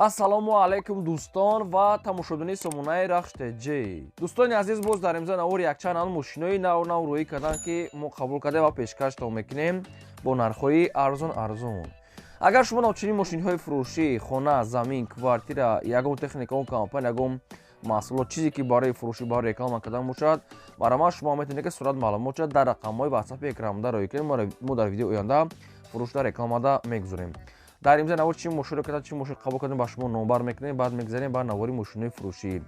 Ассалому алайкум, дӯстон ва тамошобинони сомонаи Рахш ТЖ. Дӯстони азиз, боз дар имза навори якчанд ан мошинои нав нав рӯӣ карданд, ки мо қабул кардем ва пешкаштон мекунем бо нархҳои арзон арзон. Агар шумо навчунин мошинҳои фурӯшӣ, хона, замин, квартира, ягон техника, он компания, ягон маҳсулот, чизе ки барои фурӯшӣ, барои реклама кардан бошад, барои шумо метавонед, ки сурат маълумот шад, дар рақамҳои ватсапи экранда роӣ кунед. Мо дар видеои оянда фурӯшда рекламада мегузорем. Дар имза навор чӣ мошинро кардам, чӣ мошин қабул кардем, ба шумо номбар мекунем. Баъд мегзарем ба навори мошинои фурӯшӣ.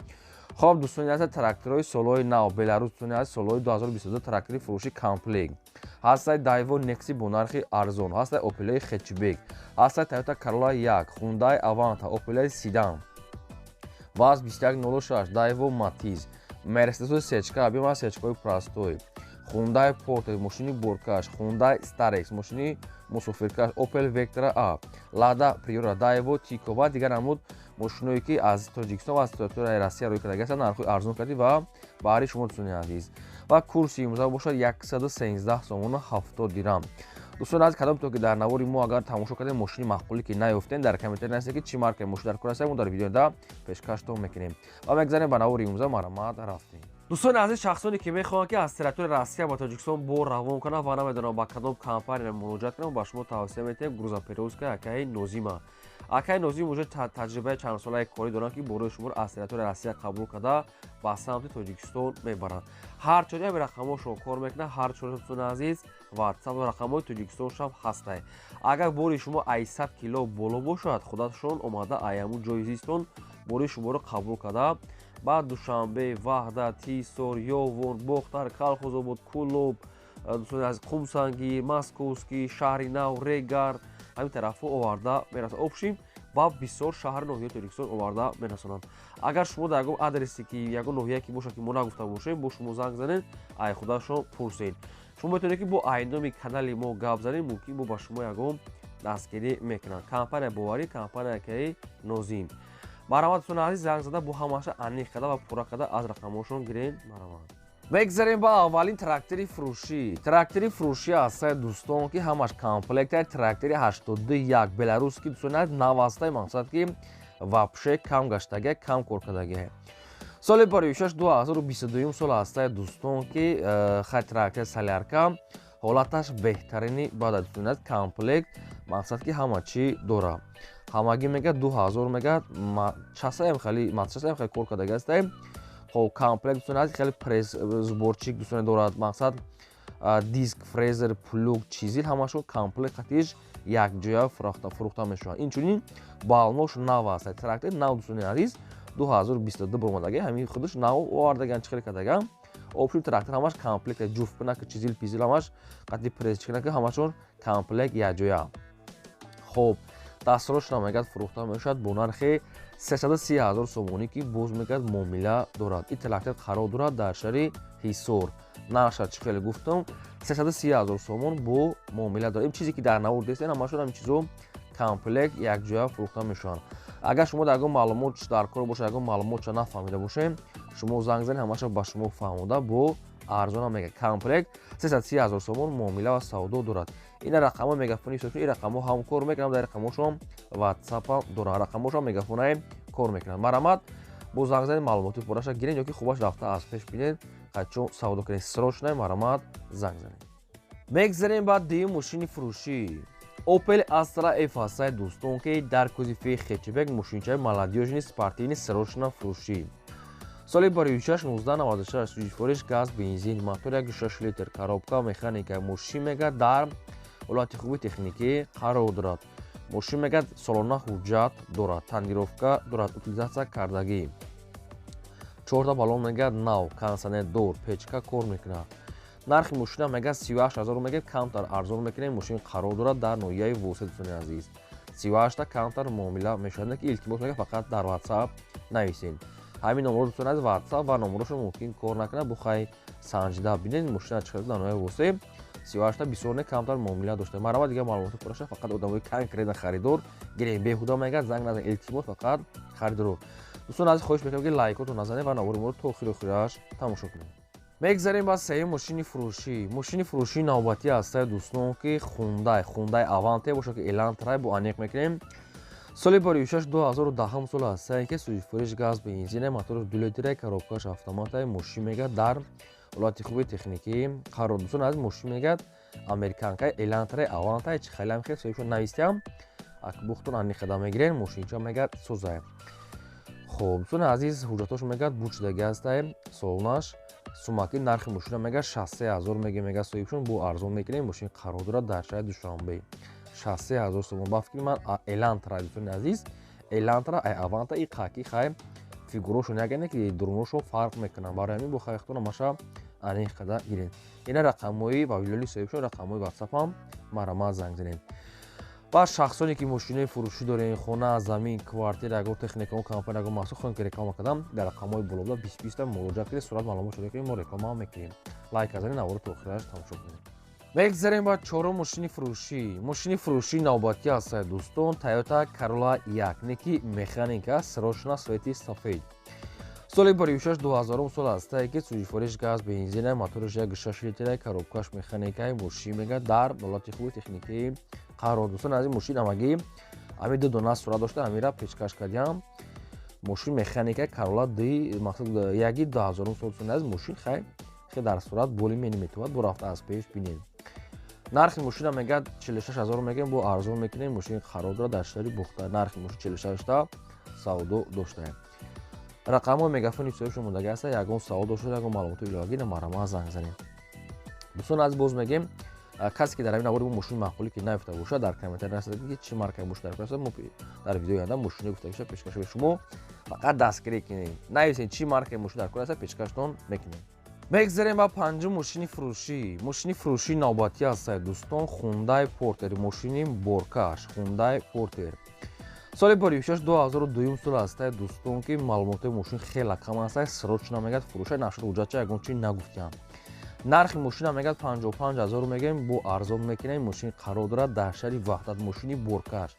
Хоб, дӯстони азиз, тракторҳои солҳои нав Беларус, дӯстони азиз, солҳои 2022 трактори фурӯшӣ комплект ҳастай. Дайво Некси бо нархи арзон ҳастай, Опелои хэтчбек ҳастай, Тойота Королла 1, Хундай Аванта, Опелои седан, ВАЗ 2106, Дайво Матиз, Мерседесои сечка, бима сечкаҳои простой, Хундай Портер мошини боркаш, Хундай Старекс мошини мусофиркаш, Опел Вектра А, Лада Приора, Дайво Тико ва дигар намуд мошиное, ки аз Тоҷикистон ва аз территорияи Россия рӯй карда ҳастанд, нархҳои арзон кардӣ ва баҳри шумо, дӯстони азиз. Ва курси имрӯза бошад 113 сомону 70 дирам. Дӯстони азиз, кадом то ки дар навори мо агар тамошо кардем, мошини маъқулӣ ки наёфтем, дар комментарий нависед, ки чӣ маркаи мошин дар кор аст, мо дар видеода пешкаштон мекунем. Ва мегзарем ба навори имрӯза. Марҳамат, рафтем. Дӯстони азиз, шахсоне ки мехоҳанд, ки аз территорияи Россия ба Тоҷикистон бор равон кунанд ва намедонанд ба кадом компания муроҷиат кунанд, ба шумо тавсия метиҳем грузоперевозка акаи Нозима. Акаи Нозим уже таҷрибаи чандсолаи корӣ доранд, ки борои шуморо аз территорияи Россия қабул карда, ба самти Тоҷикистон мебаранд. Ҳар чори ҳами рақамҳошон кор мекунад, ҳар чори, дӯстони азиз, ватсап рақамҳои Тоҷикистоншам ҳастай. Агар бори шумо ай 100 кило боло бошад, худашон омада ай ҳамун ҷои зистон бори шуморо қабул карда, ба Душанбе, Ваҳдат, Ҳисор, Ёвон, Бохтар, Калхозобод, Кӯлоб, дӯстони азиз, Қумсангир, Московский, Шаҳри Нав, Регар, ҳамин тарафҳо оварда мерасонанд. Общем, ба бисёр шаҳри ноҳияи Тоҷикистон оварда мерасонанд. Агар шумо дар ягон адресе ки ягон ноҳия ки бошад, ки мо нагуфта бошем, бо шумо занг занед, ай худашон пурсед. Шумо метавонед, ки бо айноми канали мо гап занед, мумкин бо ба шумо ягон дастгирӣ мекунанд. Компания боварӣ, компания акаи Нозим. Марҳамат, дӯстони азиз, занг зада, бо ҳамаша аниқ карда ва пурра карда аз рақамҳошон гирен. Марҳамат. Мегзарем ба аввалин трактори фурӯшӣ. Трактори фурӯшӣ ҳастае, дӯстон, ки ҳамаш комплекта. Трактори 82 1 беларусский, дӯстони азиз, навастаи, мақсад ки вообще кам гаштагия, кам кор кардагия. Соли бароишаш 2022 сол ҳастае, дӯстон, ки хай трактори солярка, ҳолаташ беҳтарини баъд, дӯстони азиз, комплект, мақсад ки ҳама чӣ дорад. Ҳамагӣ мегӯяд 2000, мегӯяд часаем хеле, часаем хеле кор кардаги ҳастаем. Хоб, комплект, дӯстони азиз, хеле пресс сборщик, дӯстони, дорад, мақсад диск, фрезер, плуг, чизил, ҳамашон комплект қатиш якҷоя фурӯхта мешавад. Инчунин балнош нав аст, трактор нав, дӯстони азиз, 2022 баромадаги, ҳамин худаш нав овардаган, чӣ хеле кардаган. Общем, трактор ҳамаш комплект, ҷуфт кунаки, чизил пизил ҳамаш қати пресс чикунаки, ҳамашон комплект якҷоя. Хоб, дастрошона мегӯяд фурӯхта мешавад бо нархи 330 ҳазор сомонӣ, ки боз мегӯяд муомила дорад. Ин трактор қарор дорад дар шаҳри Ҳисор. Нархша чӣ хеле гуфтам, 330 ҳазор сомон бо муомила дорад. Ин чизе ки дар навор дестен, ҳамашон ҳамин чизо комплект якҷоя фурӯхта мешаванд. Агар шумо дар ягон маълумот дар кор бошад, ягон маълумотша нафаҳмида бошем, шумо занг занед, ҳамаша ба шумо фаҳмода, бо арзона мегӯяд. Комплект 330 ҳазор сомон, муомила ва савдо дорад. Ина рақамҳо мегафони ҳисоб, ин рақамҳо ҳам кор мекунанд, дар рақамҳошон ватсапам доранд, рақамҳошон мегафонаи кор мекунанд. Марҳамат, бо занг занед, маълумоти пурраша гиред ё ки хубаш рафта аз пеш бинед, қачон савдо кунед. Срочно, марҳамат, занг занед. Мегзарем ба дуюм мошини фурӯшӣ. Опел Астра Ф ҳастаи, дӯстон, ки дар кузови хэтчбек, мошинчаи молодёжный, спортивный, срочно фурӯшӣ. Соли бароишаш 1996, сӯзишвориш газ, бензин, мотор 1,6 литр, коробка механика. Мошин мегӯяд дар ҳолати хуби техникӣ қарор дорад. Мошин мегӯяд солона ҳуҷҷат дорад, тонировка дорад, утилизация кардагӣ, чорта балон мегӯяд нав, кондиционер дор, печка кор мекунад. Нархи мошина мегӯяд 38 ҳазор, мегӯяд камтар арзон мекунем. Мошин қарор дорад дар ноҳияи Восе, дӯстони азиз. 38-та камтар муомила мешавад, ки илтимос мегӯяд фақат дар ватсап нависед ҳамин номро, дӯстони азиз. Ватсап ва номрошон мумкин кор накунад, бухай санҷида бинед мошина чӣ дар ноҳияи Восе. 38-та бисёр не, камтар муомила дошта. Марҳамат, дигар маълумоти пурраша фақат одамои конкретно харидор гирем. Беҳуда мегӯяд занг назан, илтимос, фақат харидоро. Дӯстони азиз, хоҳиш мекунам, ки лайкотон назанед ва навори моро то охири охираш тамошо кунед. Мегзарем ба сеюм мошини фурӯшӣ. Мошини фурӯшии навбатӣ ҳастае, дӯстон, ки Хундай, Хундай Аванте бошад, ки Элантрай, бо аниқ мекунем. Соли 46 2010 сол ҳастае ки сӯзишфуриш газ бензине, моторш 2 литра, коробкаш автомата, мошин мега дар ҳолати хуби техникӣ қарор. Дӯстон азиз, мошин мегӯяд американка Элантра, Аванта, чи хеле хел соҳибшон навистиам, бухтон аниқада мегирен. Мошинча мегӯяд созае. Хоб, дӯстони азиз, ҳуҷҷатош мегӯяд бучдаги ҳастае, солнаш сумаки. Нархи мошина мегӯяд 63 000 мега, мегӯяд соҳибшон, бо арзон мекунем. Мошин қарор дорад дар шаҳри Душанбе, 63 000 сомон. Ба фикри ман, Элантра, дӯстони азиз, Элантра ай Аванта и қаки хай фигурошон ягане ки дуруношон фарқ мекунанд. Барои ҳамин бо хайхтона маша аниқ қада гиред. Ина рақамҳои вавилоли соҳибшон, рақамҳои ватсапам, марҳамат, занг занед. Ва шахсоне ки мошинои фурӯшӣ дорем, хона, замин, квартира, ягон техника, он компания, ягон маҳсул хоҳем ки реклама кардам, дар рақамҳои болобуда 20 20 муроҷиат кунед, сурат маълумот шуда ки мо реклама мекунем. Лайк казани, наворо то охираш тамошо кунед. Мегзарем ба чорум мошини фурӯшӣ. Мошини фурӯшии навбатӣ ҳастад, дӯстон, Тойота Карола 1 неки механика, срочно, цвети сафед. Соли 46 2000 сол ҳастае ки сӯзишфориш газ бензина, мотораш 1,6 литра, коробкаш механикаи. Мошин мега дар ҳолати хуби техникӣ қарор. Дӯстон аз ин мошин амагӣ ҳамин ду дона сурат дошта, ҳамира пешкаш кардиам. Мошин механика, Карола ди мақсад яги 2000 сол. Дӯстон аз мошин хай хе дар сурат боли мени метавад бо рафта аз пеш бинед. Нархи мошина мегӯяд 46 000 мегӯем, бо арзон мекунем. Мошин қарор дорад дар шаҳри Бухта. Нархи мошин 46та савдо доштаем. Рақамҳои мегафони соҳибшон мондагӣ ҳаста. Ягон савол дошта, ягон маълумоти иловагӣ, марҳамат, занг занед. Дӯстон аз боз мегӯем, касе ки дар ҳамин навори мошини маъқулӣ ки наёфта бошад, дар комментарий расад ки чӣ марка мошин дар кор. Мо дар видеои оянда мошинои гуфтагиша пешкаш ба шумо. Фақат дастгирӣ кунед, нависед чӣ маркаи мошин дар кор аста, пешкаштон мекунем. Мегзарем ба панҷум мошини фурӯшӣ. Мошини фурӯшии навбатӣ ҳастад, дӯстон, Хундай Портер, мошини боркаш Хундай Портер. Соли 46 2002 сол ҳастад, дӯстон, ки маълумотои мошин хеле кам ҳастад. Срочно мегӯяд фурӯша, нашуд ҳуҷҷатча ягон чи нагуфтиям. Нархи мошина мегӯяд 55 000 мегӯем, бо арзон мекунем. Мошин қарор дорад дар шаҳри Ваҳдат, мошини боркаш.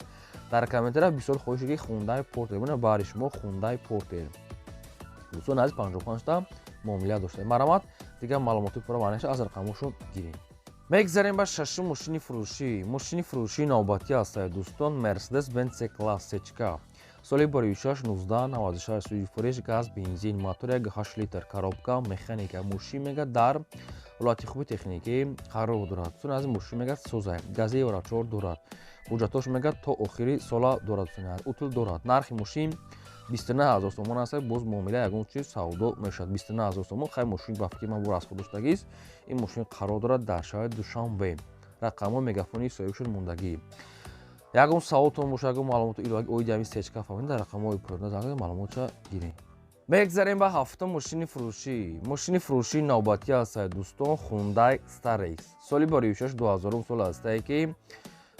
Дар комментария бисёр хоҳише ки Хундай Портер бина, баҳри шумо Хундай Портер, дӯстон азиз, 55та муомила доштаем. Марҳамат, дигар маълумоти пурра маънеша аз рақамҳошон гирем. Мегзарем ба шашум мошини фурӯшӣ. Мошини фурӯшии навбатӣ ҳастад, дӯстон, Мерседес Бенц С класс сечка. Соли 46 1996, сӯзишфуриш газ бензин, мотор 1,8 литр, коробка механика. Мошин мега дар ҳолати хуби техникӣ қарор дорад. Дӯстон аз мошин мега соза, гази Евро 4 дорад, ҳуҷҷатош мега то охири сола дорад, утул дорад. Нархи мошин 29 000 сомон аст, боз муомила, ягон чиз савдо мешавад. 29 000 сомон. Хай, мошин ба фикри ман бо расход доштагист. Ин мошин қарор дорад дар шаҳри Душанбе. Рақамҳои мегафонии соҳибшуд мондагӣ. Ягон саволтон боша, ягон маълумоти иловагӣ оиди ҳамин сечка фаҳмед, дар рақамҳои поёна занг, маълумотша гиред. Мегзарем ба ҳафтум мошини фурӯшӣ. Мошини фурӯшии навбатӣ ҳастад, дӯстон, Хундай Старекс. Соли 46 2000 сол ҳастае ки,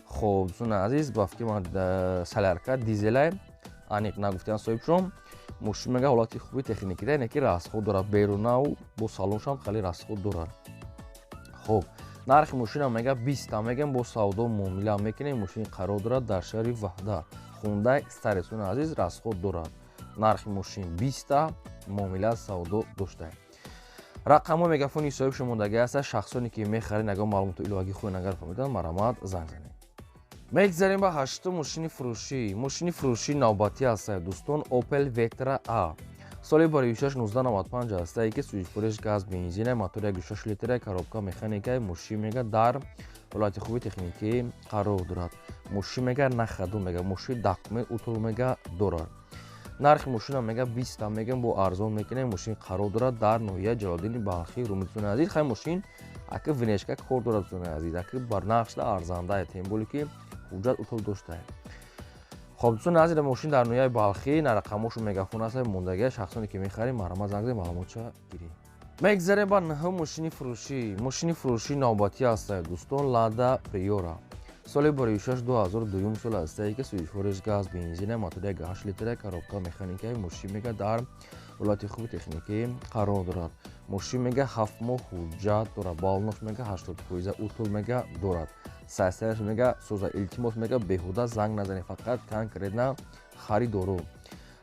хоб, дӯстони азиз, ба фикри ман солярка, дизелай, аниқ нагуфтиан соҳибшон. Мошин мега ҳолати хуби техникида, яъне ки расход дорад, берунаву бо салоншам хеле расход дорад. Хоб, нархи мошина мега 20та мегем, бо савдо муомила мекунем. Мошин қарор дорад дар шаҳри Ваҳдат. Хундай Старекс, азиз, расход дорад. Нархи мошин 20та, муомила, савдо доштаем. Рақамҳои мегафони соҳибшон мондагӣ ҳаста. Шахсоне ки мехаред, ягон маълумоти иловагӣ хоҳед, агар фаҳмидан, марҳамат, занг занед. Мегзарем ба ҳаштум мошини фурӯшӣ. Мошини фурӯшии навбатӣ ҳастад, дӯстон, Опел Вектра А. Соли 46 1995 ҳастае ки сӯзишфуриш газ бензина, мотор 1,6 литра, коробка механика. Мошин мега дар ҳолати хуби техникӣ қарор дорад. Мошин мега нахаду мега, мошин документ утул мега дорад. Нархи мошина мега 20та мегем, бо арзон мекунем. Мошин қарор дорад дар ноҳияи Ҷалолиддини Балхӣ, Румӣ. Дӯстони азиз, хай, мошин аки внешка кор дорад, дӯстони азиз, аки бар нархшда арзанда, тем более ки ҳуҷҷат утул доштаем. Хоб, дӯстони азиз, мошин дар ноҳияи Балхӣ, на рақамҳошу мегафон аст мондагия. Шахсоне ки мехарем, марҳамат, занг занед, маълумотша гирем. Мегзарем ба нӯҳум мошини фурӯшӣ. Мошини фурӯшии навбатӣ ҳастад, дӯстон, Лада Приора. Соли 46 2002 сол ҳастае ки сӯзишфуриш газ бензина, мотор 1,8 литра, коробка механика. Мошин мега дар ҳолати хуби техникӣ қарор дорад. Мошин мега 7 моҳ ҳуҷҷат дорад, баллонош мега 80%, утул мега дорад, сайсаяш мега соза. Илтимос, мега беҳуда занг назанед, фақат конкретно харидору.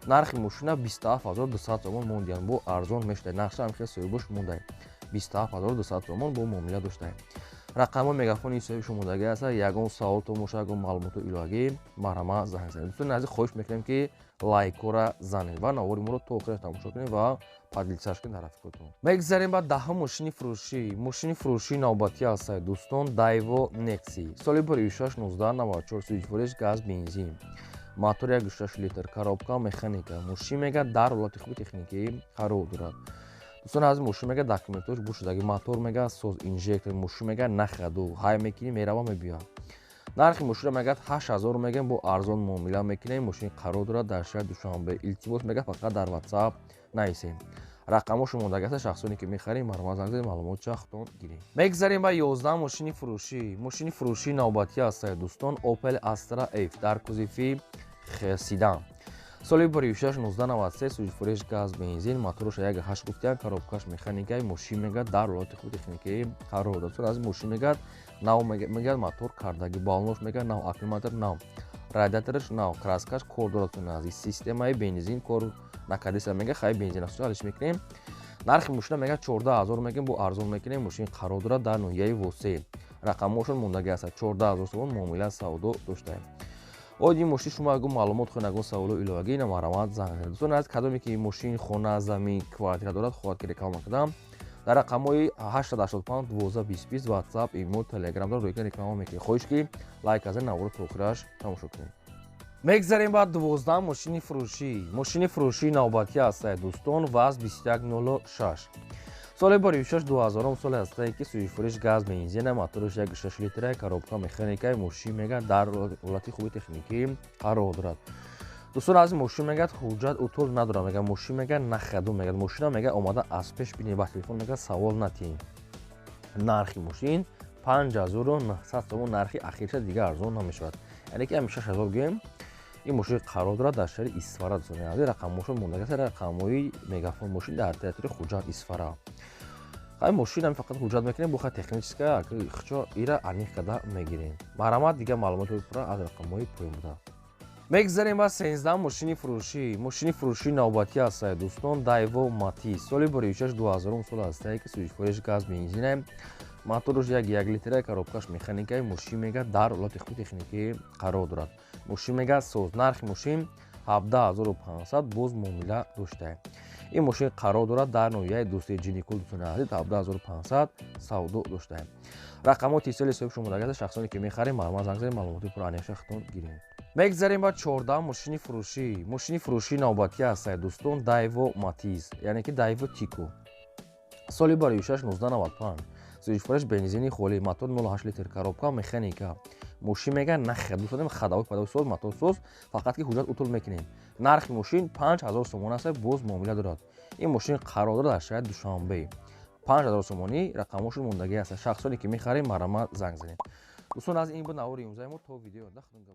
Нархи мошина 27 200 сомон мондиян, бо арзон мешуда. Нақша ҳам хел соҳибош мондай, 27 200 сомон бо муомила доштаем. Рақамҳои мегафони ҳисоби шумодаги аст. Ягон саволтон боша, ягон маълумоту иловагӣ, марҳамат, занг занед. Дӯстони азиз, хоҳиш мекунем, ки лайкҳоро занед ва навори моро то охираш тамошо кунед ва поделиться кунед дар рафиқотон. Мегзарем ба даҳум мошини фурӯшӣ. Мошини фурӯшии навбатӣ ҳастад, дӯстон, Дайво Некси, соли 16 1994, сӯзишвориш газ, бензин, мотор 1,6 литр, коробка механика. Мошин мега дар ҳолати хуби техникӣ қарор дорад. Дӯстон аз мошин мега документош бушудаги, мотор мега соз, инжектор. Мошин мега на ходу, ҳай мекунӣ, мерава, мебиёд. Нархи мошинро мегӯяд 8000 мегӯем, бо арзон муомила мекунем. Мошин қарор дорад дар шаҳри Душанбе. Илтимос мега, фақат дар WhatsApp нависем. Рақамҳошо мондаги аст. Шахсоне ки мехарем, марҳамат, занг занед, маълумотча худтон гирем. Мегзарем ба 11 мошини фурӯшӣ. Мошини фурӯшии навбатӣ ҳастад, дӯстон, Opel Astra F дар кузови седан, соли 16 1993, сӯзишвориш газ, бензин, мотораш 1,8 гуфтиян, коробкаш механикаи. Мошин мегӯяд дар ҳолати хуби техникӣ қарор дорад. Аз мошин мегӯяд нав, мегӯяд мотор кардаги, баллонош мегӯяд нав, аккумулятор нав, радиатораш нав, краскаш кор дорад. Системаи бензин кор накардиса, мега хай бензин алиш мекунем. Нархи мошина мегӯяд 14 000 мегӯем, бо арзон мекунем. Мошин қарор дорад дар ноҳияи Восеъ. Рақамҳошон мондаги аст. 14 000 сомон муомила савдо доштаем. Оиди мошин шумо ягон маълумот хоҳед, ягон саволу иловагӣ, ина марҳамат, занг занед. Дӯстони азиз, кадоме ки мошин, хона, замин, квартира дорад, хоҳад ки реклама кунам, дар рақамҳои 885 12 20 20 WhatsApp, имо, Telegram дорад, ройгон реклама мекунед. Хоҳиш ки лайк азен, наворо то охираш тамошо кунед. Мегзарем ба 12 мошини фурӯшӣ. Мошини фурӯшии навбатӣ ҳастад, дӯстон, ВАЗ 2106, соли 16 2000 соли ҳастае ки сӯзишвориш газ, бензина, мотораш 1,6 литра, коробка механикаи. Мошин мегӯяд дар ҳолати хуби техникӣ қарор дорад. Дӯстон аз мошин мегӯяд ҳуҷҷат утол надорад. Мегӯяд мошин мегӯяд на ходу. Мегӯяд мошина мегӯяд омада аз пеш бинед, ба телефон мегӯяд савол натиҳем. Нархи мошин 5900 сомон, нархи ахирша, дигар арзон намешавад, яъне ки ҳами 6000 гӯем. Ин мошин қарор дорад дар шаҳри Исфара. Дӯстони азиз, рақамҳошон мондагиаст, рақамҳои мегафон. Мошин дар территорияи Хуҷанд, Исфара. Ҳай мошин ҳам фақат ҳуҷҷат мекунем, буха техническа хчо ира аниқ карда мегирем. Марҳамат, дигар маълумоти пурра аз рақамҳои поён буда. Мегзарем ба 13 мошини фурӯшӣ. Мошини фурӯшии навбатӣ ҳастад, дӯстон, Дайво Матиз, соли 16 2000 сол ҳастае ки сӯзишвориш газ, бензина, мотораш 1,1 литра, коробкаш механикаи. Мошин мегӯяд дар ҳолати хуби техникӣ қарор дорад. Мошин мегӯяд соз. Нархи мошин 17 500, боз муомила доштаем. Ин мошин қарор дорад дар ноҳияи Дӯстии Ҷиникул. Дӯстони азиз, 17 500 савдо доштаем. Рақамҳои тисоли соҳиб шумодаги аст. Шахсоне ки мехарем, марҳамат, занг занед, маълумоти пурра аниқша худтон гирем. Мегзарем ба 14 мошини фурӯшӣ. Мошини фурӯшии навбатӣ ҳастад, дӯстон, Дайво Матиз, яъне ки Дайво Тико, соли 16 1995, сӯзишвориш бензини холӣ, мотор 0,8 литр, коробка механика. Мошин мегӯяд на ходу содем, ходовой падовой соз, мотор соз, фақат ки ҳуҷҷат утул мекунем. Нархи мошин 5000 сомон аст, боз муомила дорад. Ин мошин қарор дорад дар шаҳри Душанбе. 5000 сомонӣ, рақамҳошон мондагӣ ҳастанд. Шахсоне ки мехарем, марҳамат, занг занед. Дӯстон аз ин буд навори имрӯзаи мо. То видео оянда, худо.